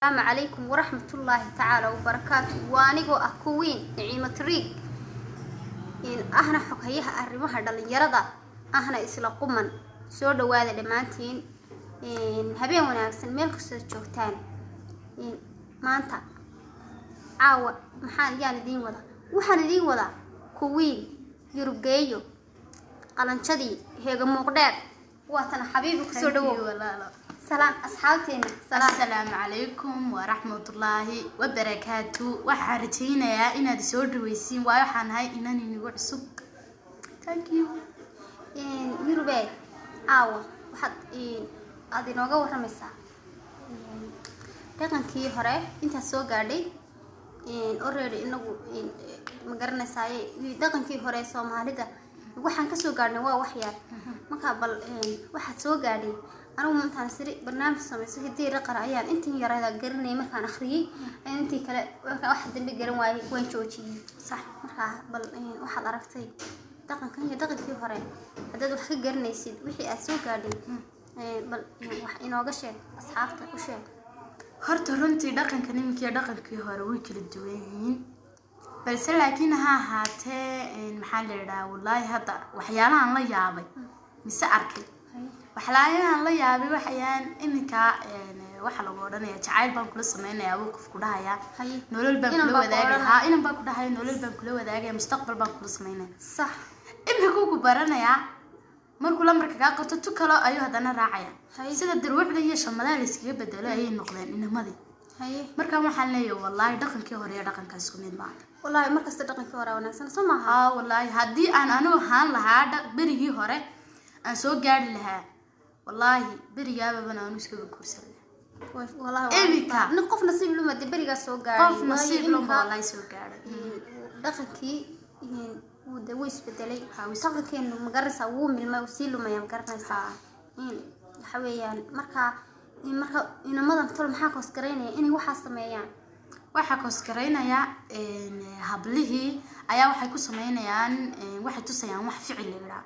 Asalaamu calaykum waraxmatullaahi tacaala wabarakaatu. Waa anigoo ah Kuwiin Niciimo Triig, ahna xoghayaha arrimaha dhalinyarada, ahna isla quman. Soo dhawaada dhammaantiin, habeen wanaagsan meel kastood joogtaan. Maanta caawa maxaan yaan idiin wadaa? Waxaan idiin wadaa Kuwiin Yurubgeeyo, qalanjadii heega muuqdheer. Waatana xabiibi, kusoo dhawow, salaan asxaabteena, salaan. Asalaamu calaykum waraxmatullaahi wabarakaatu. Waxaan rajaynayaa inaad soo dhaweysiin, waayo waxaan ahay inan inigu cusub. Thank you. Yurube, caawa waxaad aada inooga waramaysaa dhaqankii hore intaad soo gaadhay. Already inagu ma garanaysaaye dhaqankii hore ee Soomaalida waxaan kasoo gaadhnay waa waxyar. Markaa bal waxaad soo gaadhay, anigu intaan siri barnaamij samayso hidii raqar ayaan intii yarada garanayay. Markaan akhriyay ayaan intii kale wax dambe garan waayay, waan joojiyey. Sax. Markaa bal waxaad aragtay dhaqankan iyo dhaqankii hore, haddaad wax ka garanaysid wixii aad soo gaadhay, bal wax inooga sheeg, asxaabta u sheeg. Horta runtii dhaqanka niminkiiyo dhaqankii hore way kala duwan yihiin, balse laakiin ha ahaatee, maxaa la yidhaha, wallaahi hadda waxyaalahan la yaabay mise arkay, waxyaalahan la yaabay waxayaan iminka waxaa lagu odhanaya jacayl baan kula sameynayaa, buu qofku dhahayaa. Nolol baan Inan kula baa ku wadaagaya. odhanaya. Haa, inan baa ku dhahaya nolol baan kula wadaagaya, mustaqbal baan kula sameynaya. Imika ku baranayaa, markuu lambarka kaa qorto tu kalo ayuu haddana raacaya. Sida darwucda iyo shamadaha la iskaga bedelo ayay noqdeen inamadii. Markaan waxaan leeyahay, wallaahi dhaqankii hore iyo dhaqanka isku mid maaha. Wallaahi markasta dhaqankii hore wanaagsan, soo maaha? Haa, wallaahi haddii aan anigu ahaan lahaa berigii hore aan soo gaari lahaa, wallaahi berigaababan aanu iskaba guursan lahaa. Wallaahi Imika. Nin qof nasiib luma de berigaas soo gaadhay. Qof nasiib Waayo luma imika wallaahi soo gaadhay. Dhaqankii wuu de wuu isbedelay. Haa, wuu isbedelay. Dhaqankeenu ma garanaysaa, wuu milmay, wuu sii lumaya, ma garanaysaa? Waxa weeyaan markaa marka inamadan tol maxaa koos garaynaya inay waxaa sameeyaan? Waxaa koosgaraynayaa hablihii ayaa waxay ku sameynayaan, waxay tusayaan wax ficil la yidhaha.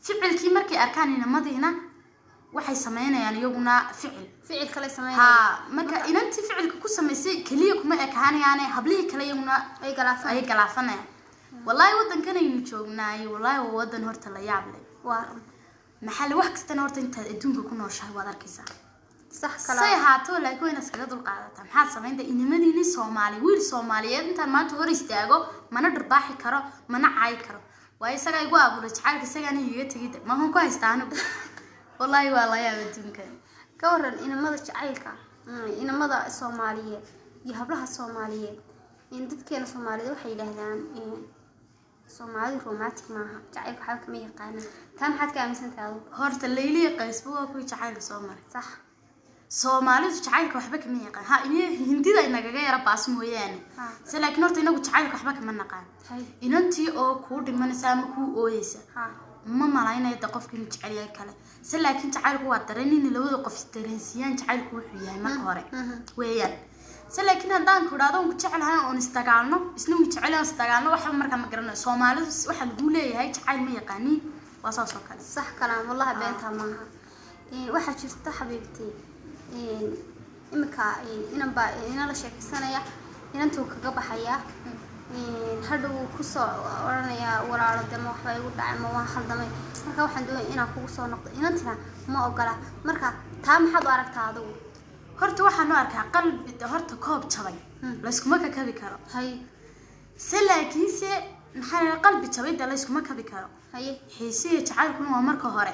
Ficilkii markay arkaan inamadiina waxay sameynayaan iyaguna ficil. Ficil kale sameynaya. Haa, marka inantii ficilka ku samaysay keliya kuma ekaanayaane, hablihii kale iyaguna ay galaafan ay galaafanayaan. Wallaahi waddankan aynu joognaay, wallaahi waa waddan horta la yaab leh. Waa run. Maxaa le, wax kastana horta intaad adduunka ku nooshahay waad arkaysaa. Sax kala. Say ahaato, laakiin waa inaad iskaga dulqaadataa. Maxaad samaynta? Inamadiini Soomaali, wiil Soomaaliyeed intaan maanta hor istaago mana dharbaaxi karo, mana caayi karo, waayo isagaa igu abuuray jacaylka, isagaana igaga tegida maahan ku haystaa anigu. Wallaahi waa la yaab adduunka. Ka waran inamada jacaylka, inamada Soomaaliyeed iyo hablaha Soomaaliyeed? In dadkeena Soomaaliyeed waxay yidhaahdaan Soomaalidu romantic maaha, jacaylka waxba kama yaqaanaan. Taa maxaad ka aaminsantahay adigu? Horta Layliya Qaysba waa kuwii jacaylka soo maray. Soomaalidu jacaylka waxba kama yaqaan. Ha, Hindida inagaga yara baas mooyaane. Se laakiin horta inagu jacaylka waxba kama naqaan. Inantii oo kuu dhimanaysa ama kuu ooyeysa ma malaynayo de qofka inuu jecel yahay kale. Se laakiin jacaylku waa dareen, in labada qof is dareensiiyaan jacaylku wuxuu yahay marka hore weeyaan. Se laakiin haddaan ku idhaahdo waan ku jecelahay oon isdagaalno, isna wuu jecel yahay oon isdagaalno, waxba markaa ma garanayo. Soomaalidu waxaa lagu leeyahay jacayl ma yaqaaniin, waa saas oo kale. Sax kalaam, wallahi beentaa maaha. Waxaa jirta xabiibti, imika inan baa ina la sheekaysanaya, inantuu kaga baxayaa, hadhow wuu kusoo odhanayaa walaalo de ma waxba igu dhacay, ma waan khaldamay, marka waxaan doonaya inaan kugu soo noqdo. Inantina ma ogola. Marka taa maxaad u aragtaa adigu? Horta waxaan u arkaa qalbi horta koob jabay layskuma kakabi karo. Se laakiinse maxaa la qalbi jabay de layskuma kabi karo. Xiisihii jacaylkuna waa marka hore.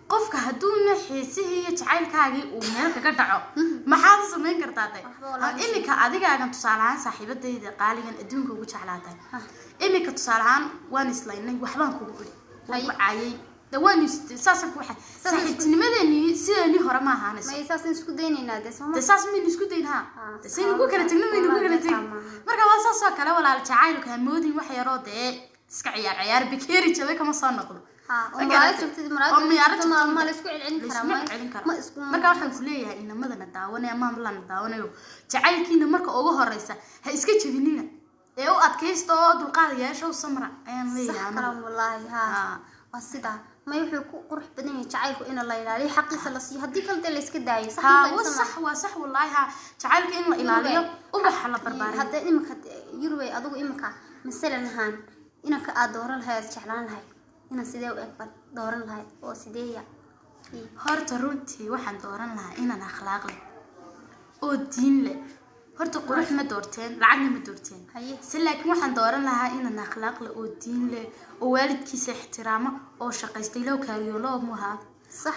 Qofka hadduuna xiisihii iyo jacaylkaagii uu meel kaga dhaco, maxaad u samayn kartaa de? Waxba walahi. Imika adigaagan tusaale ahaan saaxiibadayda qaaligan adduunka ugu jeclaatay, imika tusaale ahaan waan islaynay, waxbaan kugu idhi, waan ku caayay de, waan saasaan ku waxa saaxiibtinimadeeni sideeni hore ma ahaanayso. May saasaan isku daynaynaa dee, sooma? De saas maynu isku dayn ha. De saynu ku kala tegno, maynu ku kala Wallahi tegin. maaha. Marka waa saas oo kale walaal, jacaylka ha moodin wax yaroo dee iska ciyaar ciyaar, bakeeri jabay kama soo noqdo. Ha, oo Ma muraayad garatay? jabtid, Oo muraayad muraayad jabtid, ma jabtid. ma la isku celcelin karaa? Laysuma celcelin karo. Ma isku. Marka waxaan ku leeyahay inamadana daawanaya, maamulana daawanayo, jacaylkiina marka ugu horeysa ha iska jebinina ee u adkaysta oo dulqaad yeesha, u samra ayaan Sax leeyahay anigu. Kalam wallaahi. Waa sidaa. May, wuxuu ku qurux badan yahay jacaylku in la ilaaliyo, xaqiisa la siiyo, haddii kale dee la iska daayo, sax Ha. ma Waa tahay? Sax, waa sax wallaahi. Ha, jacaylka in la ilaaliyo, ubaxa la barbaariyo. Hadda iminka Yurubay, adigu iminka masalan ahaan inanka aad dooran lahayd, aad jeclaan lahayd, inan sidee u eg baad dooran lahayd oo sideeya? Horta runtii waxaan dooran lahaa inaan akhlaaq leh oo diin leh. Horta qurux ma doorteen, lacagna ma doorteen. Se laakiin waxaan dooran lahaa inaan akhlaaq leh oo diin leh oo waalidkiisa ixtiraamo oo shaqaysta, ilow kaariyoolo muhaa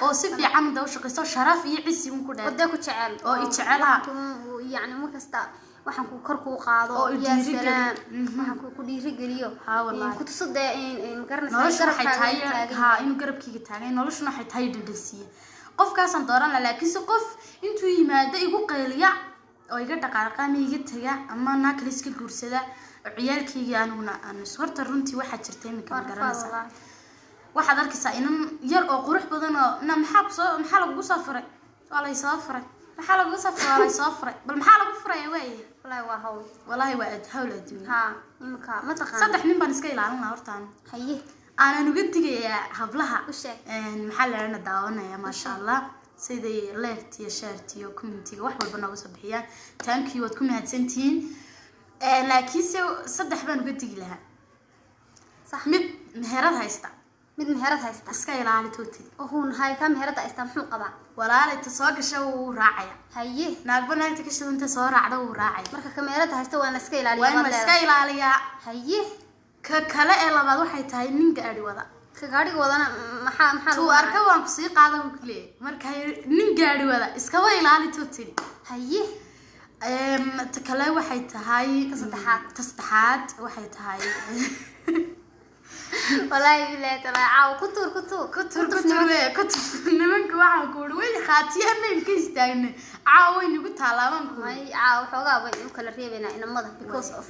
oo si fiican da u shaqaysto, sharaf iyo cisi un ku dheer. Oo dee ku jecel. Oo i jecel, ha. Yacni mar kasta waxaan ku kor kuu qaado. Oo i yaa dhiirigeliyo. Salaam. Waxaan ku dhiirigeliyo. Ha, wallaahi. Ku tuso dee ma garanaysaa, Noloshu waxay garabkaaga tahay inuu taagan ha yahay. Inuu garabkayga taagan, noloshuna waxay tahay dhadhansiiye, qofkaasaan dooran lahaa. Laakiinse qof intuu yimaado igu qayliya oo iga dhaqaaqa ama iga taga ama naa kale iska guursada oo ciyaalkayga aniguna aan horta runtii waxaa jirta iminka, ma Waa rafaad, garanaysaa? Wallaahi. Waxaad arkaysaa inan yar oo qurux badan oo na maxaa kusoo, maxaa lagugu soo furay? Waa laysoo furay. Maxaa lagugu soo furay? Waa laysoo furay. Bal maxaa lagu furaya waaye? Wallaahi waa hawl. Wallaahi waa hawl adduunya. Ha, iminka ma taqaana. Saddex nin baan iska ilaalin lahaa horta anigu. Aanan uga digayaa hablaha. U sheeg. Maxaa la dhahdaa, daawanaya, maasha Allah, siday like iyo share iyo commentiga wax walba nooga soo bixiyaan. Thank you, waad ku mahadsantihiin. Laakiinse saddex baan uga digi lahaa. Mid meherad haysta. Mid meherad haysta. Iska ilaali tootid. Oo huun hay, kaa meherada haysta muxuu qabaa? Walaalay, ta soo gasha wuu raacaya. Naagba naagta ka shidanta soo raacda wuu raacaya. Marka ka meherada haysta waa in la iska ilaaliyaa. Waa in baad la iska leedahay. ilaaliyaa. Ka kale ee labaad waxay tahay nin gaadhi wada. Ka gaadhiga wadana maxaa Tuu lagu arka waan kusii qaada buu ku leeyahay. Marka nin gaadhi wada iskaba ilaali tootid. Ta kale waxay tahay Ta saddexaad. Ta saddexaad waxay tahay Wallaahi billahi taala, caaw ku tuur, ku tuur. Kutur kutur le kutur. Nimanka waxaan ku uri way khaatiya maynu ka istaagnay, caawa way nagu taalaabaan ku uri. May, caaw xoogaa bay u kala reebaynaa inamada because of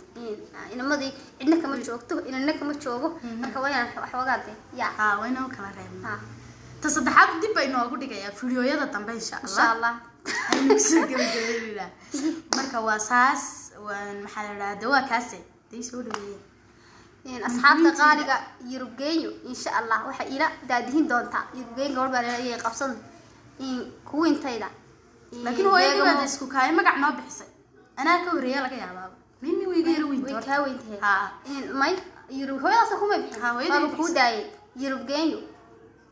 inamadii cidna kama joogto, inana kama joogo, marka waa inaan xoogaa dee ya. Haa, waa inaan kala reebnaa. Ha. Ta saddexaad dib bay noogu dhigayaa fiidiyoyada dambe, insha Insha Allah. Allah. Aynu kusoo gabagabeynaa. Marka waa saas, waan maxaa la dhahdaa, waa kaase day soo dhaweeya. Asxaabta qaaliga, Yurubgeeyo insha Allah waxay ila daadihin doontaa. Yurubgeeyo gabadh baa laleeyahay qabsan kuwintayda. Laakiin hooyadii baad isku kaaya magac noo bixisay, anaa ka horreeya laga yaabaaba, mimi wayga yara weynta Way horta. kaa weyntahay. Ha. May, Yurub hooyadaas kuma bixin. Ha, hooyadii Waaba kuu bixisay. daayay. Yurubgeeyo,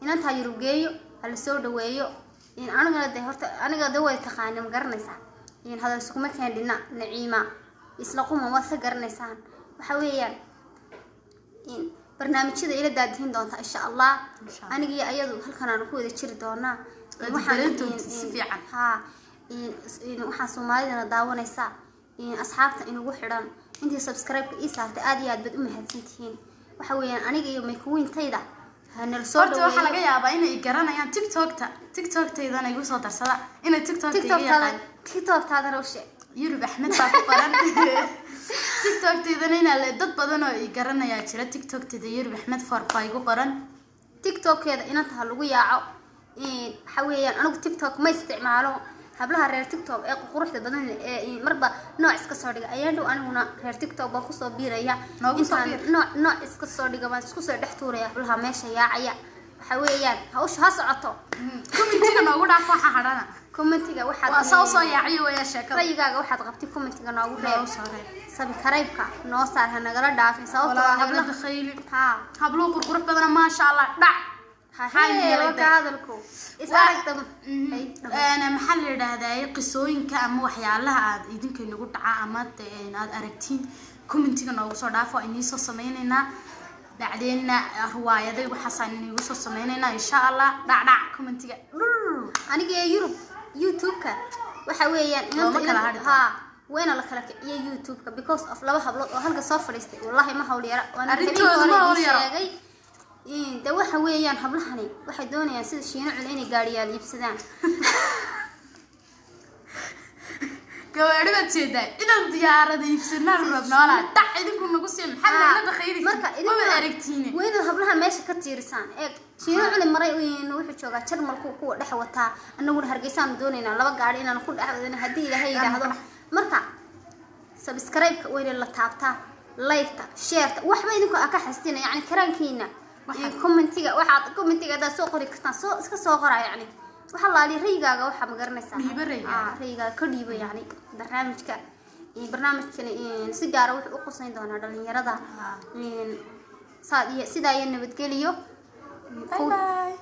inantaa Yurubgeeyo hala soo dhaweeyo. Anigana de horta aniga de way taqaana, ma garanaysaa? Hadal iskuma keendhina, Naciima isla quman waad ka garanaysaan. Waxa weeyaan barnaamijyada ila daadihin doonta insha Allah. Insha Allah. Aniga iyo ayadu halkan aan ku wada jiri doonaa. Waad baran doontaa si fiican. Haa, waxaa Soomaalidana daawanaysaa, asxaabta inugu xidhan, intii subscribe-ka ii saartay, aad iyo aad baad u mahadsantihiin. Waxa weeyaan aniga iyo maykuwiintayda hanala soo Horta waxaa laga dhaweeyo. yaabaa inay garanayaan TikTokta, TikToktaydana igu soo darsada, inay TikTokta iga TikToktaada yaqaan. TikToktaadana u sheeg. Yurub Axmed baa ku qoran TikToktaydana, inaa dad badan oo i garanayaa jira. TikToktayda Yurub Axmed for baa igu qoran. TikTokeeda inanta ha lagu yaaco. Waxa weeyaan anigu TikTok ma isticmaalo. Hablaha reer TikTok ee quruxda badan leh ee marba nooc iska soo dhiga ayaan dhow aniguna reer TikTok baa kusoo biiraya. Noogu soo Intaan biir. nooc nooc iska soo dhiga baan isku soo dhex tuuraya hablaha meesha yaacaya. Waxa weeyaan hawsha ha socoto. Commentiga noogu dhaaf waxa hadhana. Commentiga waxaad Waa soo soo yaaciyo waya sheekada. Rayigaaga waxaad qabtay commentiga noogu reeb. Noogu soo reeb. Subscribe-ka noo saar, ha nagala dhaafin, sababtoo ah Walaa nagala hablaha bakhayli. Haa. Habluhu qurqurux badana, maasha Allah, dhac. Hahee, yeelay waka hadalku is aragta. Hay, Maxaa la yidhaahdaa, qisooyinka ama waxyaalaha aad idinka inagu dhaca ama dee aad aragtiin, commentiga noogu soo dhaafo, waa inii soo sameyneynaa. Bacdeenna ruwaayaday waxaasaan iniigu soo sameyneynaa insha Allah. Dhac dhac commentiga. Aniga iyo Yurub YouTube-ka waxa weeyaan Looma kala hadhi doono. Haa, wayna la kala kiciyo YouTube-ka because of laba hablood oo halka soo fadhiistay. Wallahi ma hawl yara. Waana Arrintoodu habeenkii ma hore hawl idiin yara. sheegay. De waxa weeyaan hablahani waxay doonayaan sida Shiino Cule inay gaadhiyaal iibsadaan. Gawaadhi baad jeedaa, inaan diyaarada iibsanaan rabnaa. Walaa dhac idinku nagu siiya, maxaa nagala bakhayraysa? Marka Mabad aragtiine. Waa inaad hablaha meesha ka tiirisaan. Eeg, Shiino Cule maray wuxuu joogaa Jarmalku kuwa dhex wataa, annaguna Hargeysaanu doonaynaa laba gaadhi inaan ku dhex wadano haddii Ilaahay yidhaahdo. Marka subscribe-ka wayna la taabtaa, like-ta, share-ta, waxba idinku aa ka xastina, yacni karaankiina. Commentiga, waxaad commentiga haddaad soo qori kartaan, soo iska soo qora, yacni waxa laali rayigaaga waxaa ma garanaysaa. Dhiiba rayigaaga. Ah, rayigaaga ka dhiiba. Yacni barnaamijka, barnaamijkani si gaara wuxuu u qusayn doonaa dhalinyarada. Saad iyo sidaa iyo nabadgeliyo. Bye bye.